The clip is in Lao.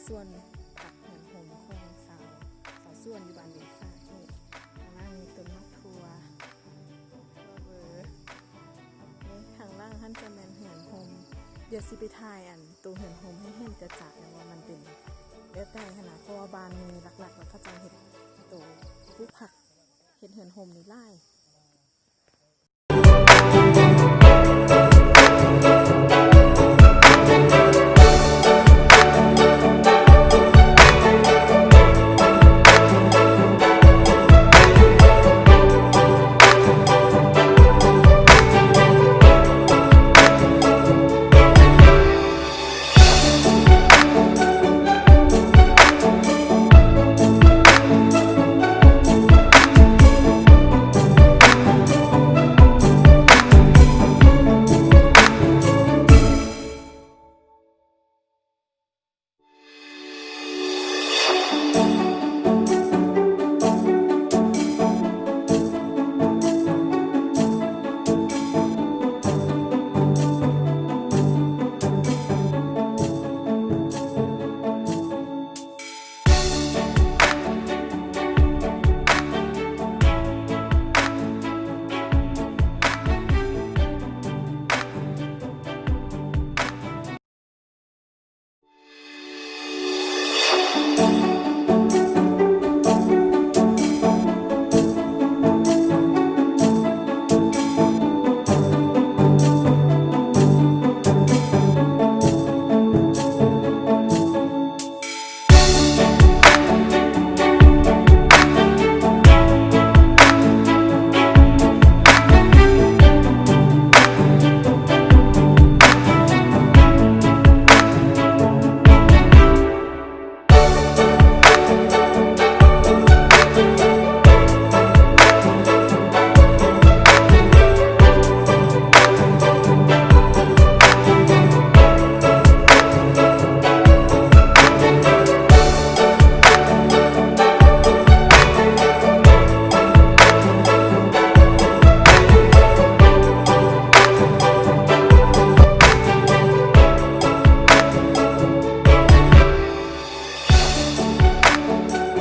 ສວນຕັດເຮືອນໂຮມຂອງຊາວ ຊາວສວນຢູ່ບ້ານເວງສາກນີ້. ຂ້າງລ່າງມີຕົ້ນໝາກຖົ່ວ ຖົ່ວເບີ. ນີ້ຂ້າງຫຼັງຫັ້ນຈະແມ່ນເຮືອນໂຮມ. ດຽວຊິໄປຖ່າຍອັນໂຕເຮືອນໂຮມໃຫ້ເຫັນຈະໆ ແລ້ວວ່າມັນເປັນແບບໃດຫັ້ນນະ ເພາະວ່າບ້ານນີ້ຫຼັກໆ ແລ້ວເຂົາເຈົ້າເຮັດໂຕປູກຜັກ ເຮັດເຮືອນໂຮມນີ້ຫຼາຍ.